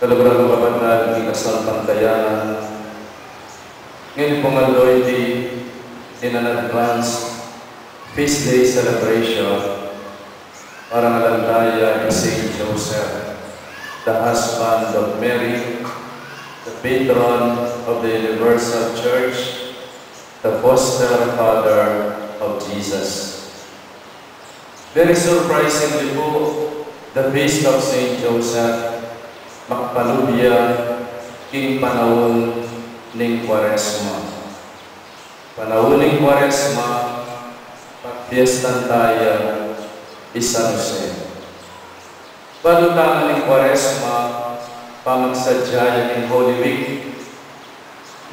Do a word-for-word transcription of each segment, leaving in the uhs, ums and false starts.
Kaluguran kung kapatad king kasalpantayanan, ngeni pung aldo iti in an advance feast day celebration para ngan taya kang Saint Joseph, the husband of Mary, the patron of the universal church, the foster father of Jesus. Very surprisingly po, the feast of Saint Joseph magpalub ya king panaun ning Kuaresma. Panaun ning Kuaresma, pagpiestan taya i San Jose. Balu taman ning Kuaresma, pamagsadya ya king Holy Week,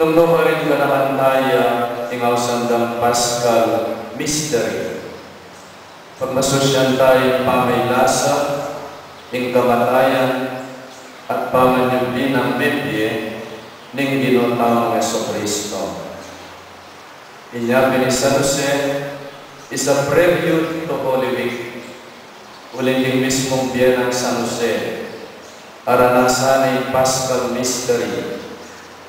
nung nukarin ganakan taya ing ausan dang Paschal Mystery. Pagmasusyan taya ing pamailasa, ing kamatayan, at pamanyubli nang mebie ning Ginu tamung Jesucristo. Inya pin i San Jose is a prelude to Holy Week. Uling king mismung bie nang San Jose, aranasan ne ing Paschal Mystery,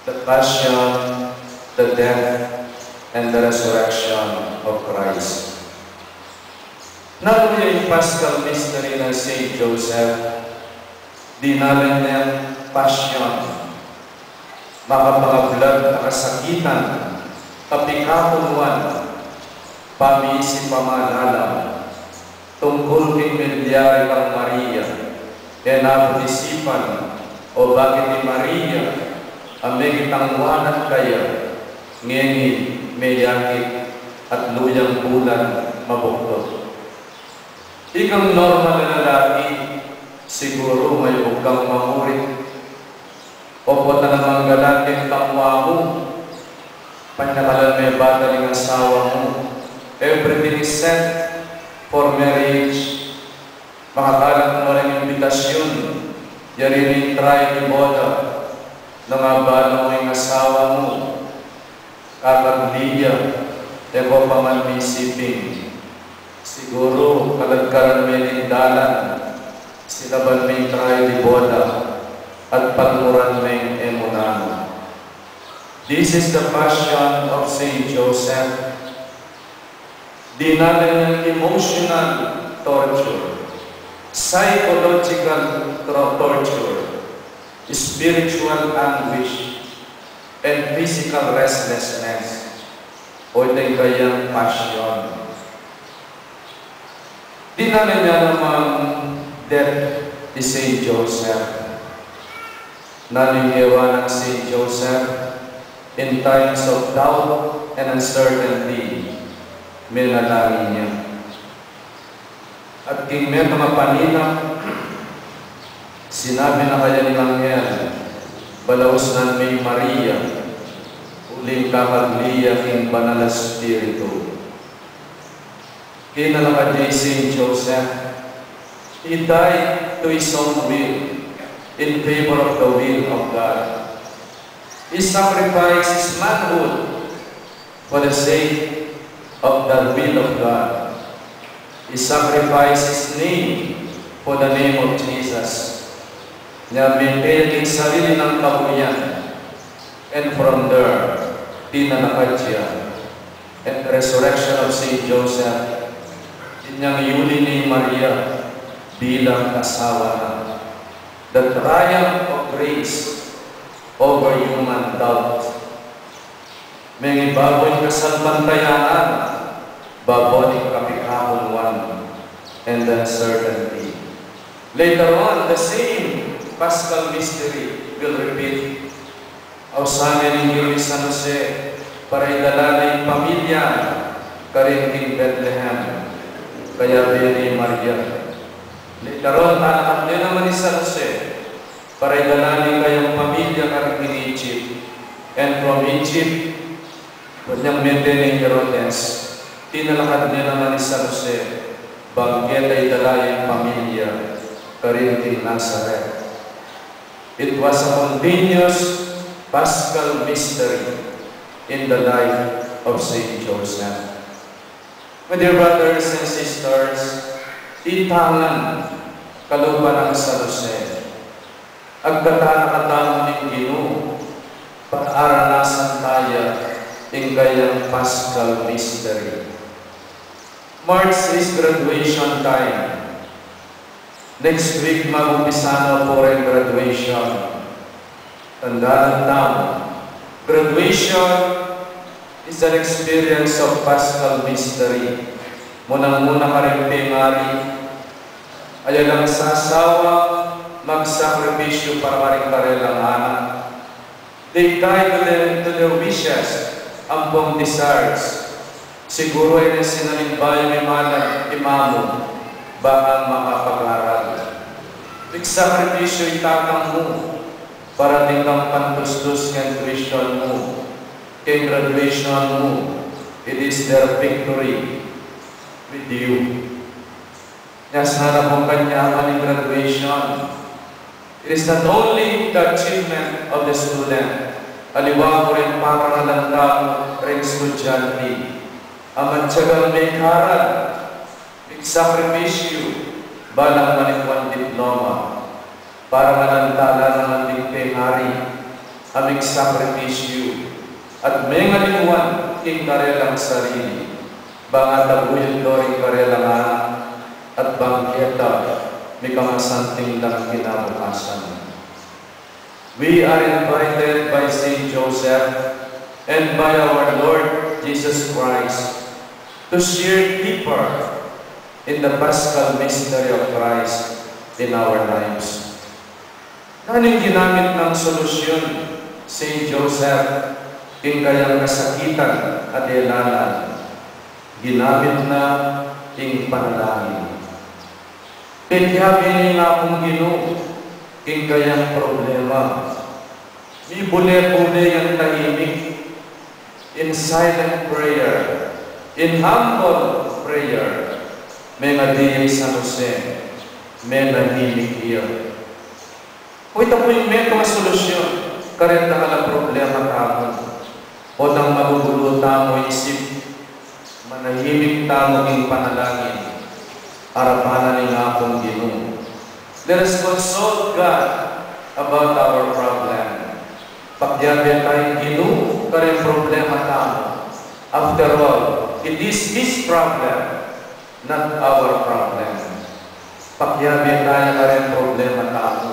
the Passion, the Death, and the Resurrection of Christ. Nanu ya ing Paschal Mystery nang Saint Joseph? Dinalan neng passion, makapangablad a kasakitan, kapikakunuan, pamiisip pamalalam, tungkul king milyari kang Maria, e nabut isipan o bakit i Maria a mekitangwanan kaya, ngeni meyakit at luyang bulan mabuktuk. Ikang normal a lalaki, siguru mayupuk kang mamuri. Opo, ta namang galante ing tangwa mu, panyakalan me batal ing asawa mu. Everything is set for marriage. Makakalap mu ring imbitasyun, yari ring traje de boda, nung abalu mu ing asawa mu. Kakagli ya, e ko pa man misiping. Siguru kaladkaran me ning dalan, silaban me ing traje de boda, at pagmuran me ing e mu nanu. This is the passion of Saint Joseph. Dinalan neng emotional torture, psychological tro-, torture, spiritual anguish, and physical restlessness. O, ita ing kayang passion. Dinalan ne namang death i Saint Joseph. Nanu ing gewa nang Saint Joseph in times of doubt and uncertainty? Minalangin ya. At king metung a paninap, sinabi na kaya ning anghel, balausnan me i Maria, uling kakagli ya king Banal a Espiritu. Kinalakad ya i Saint Joseph. He died to his own will in favor of the will of God. He sacrificed his manhood for the sake of the will of God. He sacrificed his name for the name of Jesus. Inya mete ing sarili nang kabuyan, and from there, tinalakad ya. And resurrection of Saint Joseph, inyang yuli ne i Maria bilang asawa na. The triumph of grace over human doubt. Mengibabaw ing kasalpantayanan, babaw ning kapikakunuan and uncertainty. Later on, the same Paschal mystery will repeat. Ausan ne ning ginu i San Jose para idala ne ing pamilya karin king Bethlehem. Kayabe ne i Maria. Later on, tanakan ne naman i San Jose para idala ne ing kayang pamilya karin king Egypt. And from Egypt, inyang mete ne i Herodes, tinalakad ne naman i San Jose, bang keta idala ya ing pamilya karin king Nazareth. It was a continuous Paschal mystery in the life of Saint Joseph. My dear brothers and sisters, ita ngan kalupa nang San Jose, Agkatan na katamu ning Ginu para aranasan taya ing kayang Paschal Mystery. March is graduation time. Next week, mag-umpisa na pu ring graduation. Tandaan tamu, graduation is an experience of Paschal Mystery. Munang-muna karing pengari, ayalang sasawa magsakripisyu para karing karelang anak. They die to their, to their wishes ampong desires. Siguru e na sinaling bayu mimanag, "Imamu, bakang makapag-aral." Migsakripisyu i tatang mu para ding kang pantustus king tuition mu, king graduation mu. It is their victory with you. Nya sana kung kanyaman ing graduation, it is not only the achievement of the student, aliwa mu ring parangalan tamu ring estudyante a matyagang mekaral, migsakripisyu, balang malingwan diploma. Parangalan tala naman ding pengari a migsakripisyu at mengalingwan king karelang sarili, bang ataguyud da ring karelang anak at bang keta mikamasanting lang kinabukasan. We are invited by Saint Joseph and by our Lord Jesus Christ to share deeper in the Paschal mystery of Christ in our lives. Nanu ing ginamit nang solusyun Saint Joseph king kayang kasakitan a delanan? Ginamit na ing panalangin. Pekyabe ne ing Apung Ginu king kayang problema. Mibule-bule yang tahimik, in silent prayer, in humble prayer, mengadi ya i San Jose, menahimik ya. O ita pu ing metung a solusyun kareng dakal a problema tamu. Potang magugulu tamu isip, manahimik tamu king panalangin, arapan na ning Apung Ginu. Let us consult God about our problem. Pakyabe taya ing Ginu kareng problema tamu. After all, it is His problem, not our problem. Pakyabe taya kareng problema tamu.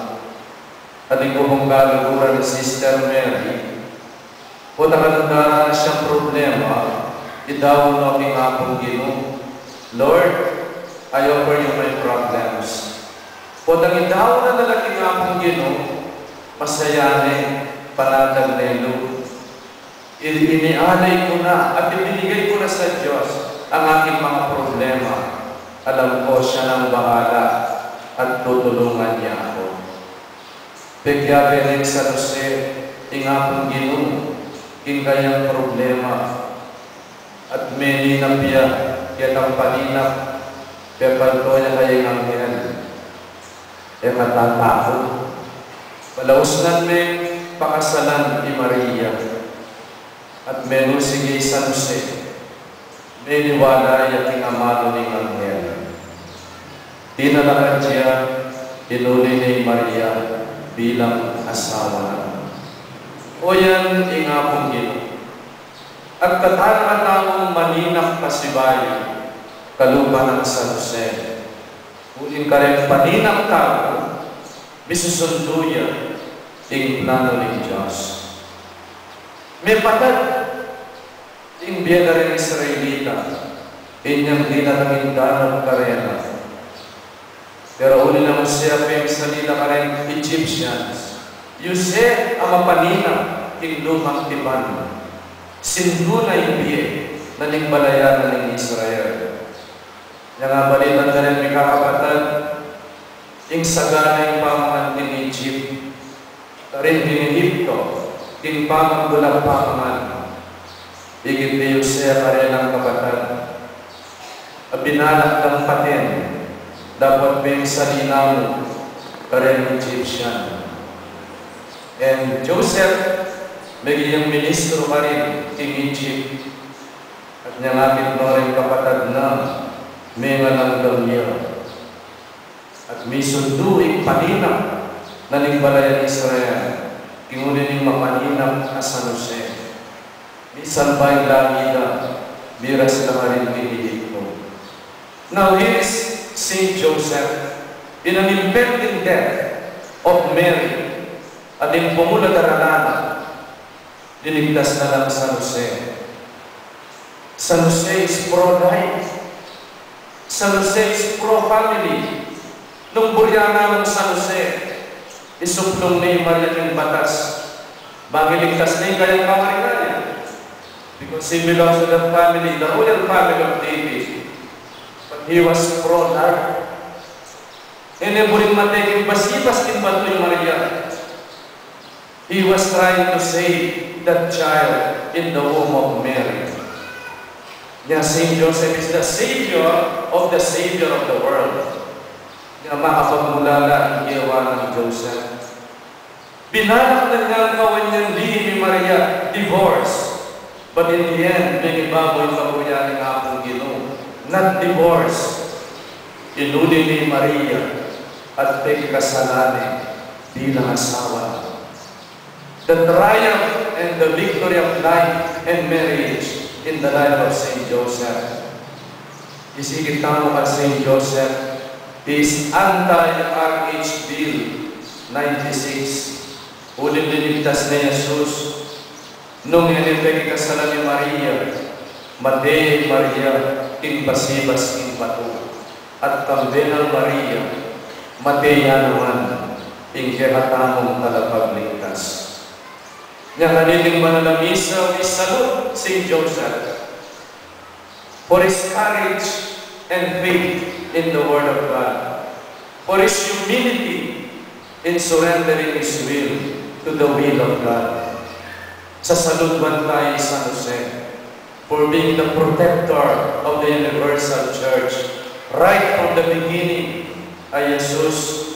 Atin ku pung kaluguran i Sister Mary, potang daran na siyang problema, idaun na king Apung Ginu. "Lord, I offer you my problems." Potang idaun na la king Apung Ginu, masaya ne, panatag ne lub. I-, inialay ku na at ibinigay ku na sa Diyos ang aking mga problema. Alam ko siya nang bahala at tutulungan niya ako. Pekyabe ne nang San Jose ing Apung Ginu king kayang problema, at meninap ya ketang paninap, pepalto ya kaya ing anghel. E ka tatakut. Palausnan meng pakasalan i Maria. At menusig ya i San Jose, meniwala ya king amanu ning anghel. Tinalakan ya, inuli ne i Maria bilang asawa na. O yan ing Apung Ginu. At katan na katang maninap pasibayu kalupa nang San Jose. Uling kareng paninap tamu, misusundu ya ing planu ning Dios. Mepatad ing bie da ring Israelita inyang dinatang ing danup karela. Pero uli nang Jose a pengsalila kareng Egyptians, Jose a mapaninap king lumang tipan, sindu na ing bie na ning balayan na ning Israel. Nya nga balitan da ring mikakapatad ing sagana ning pamangan king Egypt, karin king Egipto, king pamagbulang pamangan. Ikit ne i Jose karelang kapatad a binalak dang paten dapot pengsalila mu kareng Egyptian. And Joseph, meging yang ministro karin king Egypt, at nyang akit no ring kapatad na, mengalanggam ya. At misundu ing paninap na ning balayan Israel, king uli ning mapaninap a San Jose. Misalba ing lalam da, miras la karin king Egipto. Now here is Saint Joseph in an impending death of Mary, at ing pumulad a dalan na, linigtas na lang San Jose. San Jose is pro-life. San Jose is pro-family. Nung buryan na nung San Jose, isuplung ne i Maria king batas, bang iligtas ne ing kayang kamarikanya. Because he belongs to the family, the royal family of David. But he was pro-life. E ne buring mate king basibas king batu i Maria. He was trying to save that child in the womb of Mary. Nya, Saint Joseph is the savior of the savior of the world. Nya, makapagmulala ing gewa nang Joseph. Binalak na niyang kawan yang lihim i Maria, divorce. But in the end, mengibabaw ing kaburuan ning Apung Ginu, not divorce. Inuli ne i Maria at pekikasalan ne bilang asawa. The triumph and the victory of life and marriage in the life of Saint Joseph. Isikit tamu kang Saint Joseph, he is anti-R H Bill ninety-six. Uling linigtas ne i Jesus, nung e ne pekikasalan i Maria, mate i Maria king basibas king batu. At kambe nang Maria, mate ya naman ing kekatamung Talapagligtas. Nya kaniting banal a misa, we salute Saint Joseph for his courage and faith in the Word of God, for his humility in surrendering his will to the will of God. Sasaluduan tamu i San Jose for being the protector of the universal church right from the beginning. A Jesus,